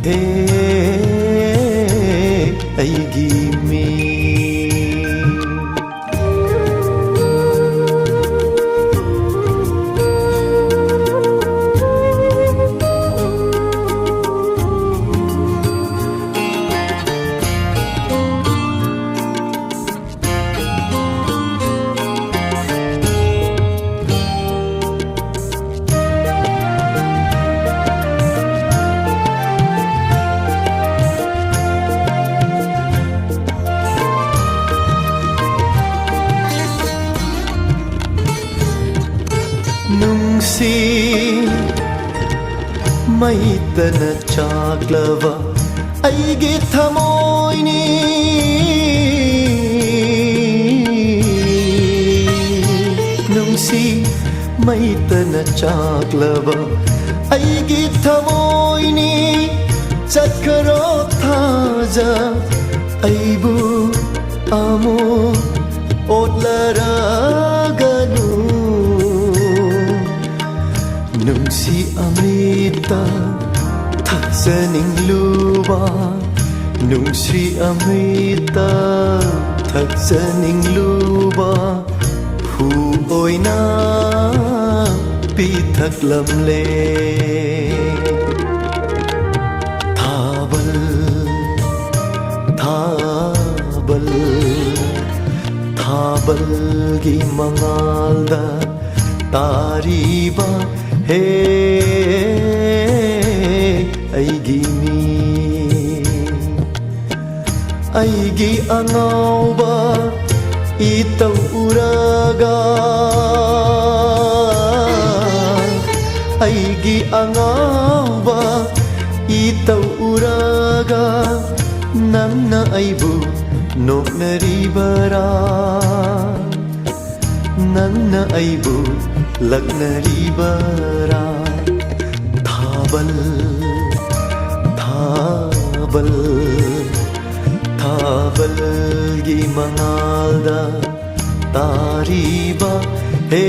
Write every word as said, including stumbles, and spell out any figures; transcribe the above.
ꯍꯦ ꯑꯩꯒꯤ ꯃꯤ꯫ ꯅꯨꯡꯁꯤ ꯃꯩꯇꯅ ꯆꯥꯛꯂꯕ ꯑꯩꯒꯤ ꯊꯃꯣꯏꯅꯤ꯫ ꯅꯨꯡꯁꯤ ꯃꯩꯇꯅ ꯆꯥꯛꯂꯕ ꯑꯩꯒꯤ ꯊꯃꯣꯏꯅꯤ꯫ ꯆꯠꯈ꯭ꯔꯣ ꯊꯥꯖ ꯑꯩꯕꯨ ꯑꯃꯨꯛ ꯑꯣꯠꯂꯔꯒꯅꯨ꯫ ꯅꯨꯡꯁꯤ ꯑꯃꯤꯇ ꯊꯛꯆꯅꯤꯡꯂꯨꯕ, ꯅꯨꯡꯁꯤ ꯑꯃꯤꯇ ꯊꯛꯆꯅꯤꯡꯂꯨꯕ ꯍꯨ ꯑꯣꯏꯅ ꯄꯤꯊꯛꯂꯝꯂꯦ꯫ ꯊꯥꯕꯜ, ꯊꯥꯕꯜ, ꯊꯥꯕꯜꯒꯤ ꯃꯉꯥꯜꯗ ꯇꯥꯔꯤꯕ ꯍꯦ ꯑꯩꯒꯤ ꯃꯤ꯫ ꯑꯩꯒꯤ ꯑꯉꯥꯎꯕ ꯏꯇꯧ ꯎꯔꯒ, ꯑꯩꯒꯤ ꯑꯉꯥꯎꯕ ꯏꯇꯧ ꯎꯔꯒ, ꯅꯪꯅ ꯑꯩꯕꯨ ꯅꯣꯛꯅꯔꯤꯕꯔꯥ? ꯅꯪꯅ ꯑꯩꯕꯨ ꯂꯛꯅꯔꯤꯕꯔꯥ? ꯊꯥꯕꯜ, ꯊꯥꯕꯜ, ꯊꯥꯕꯜꯒꯤ ꯃꯉꯥꯜꯗ ꯇꯥꯔꯤꯕ ꯍꯦ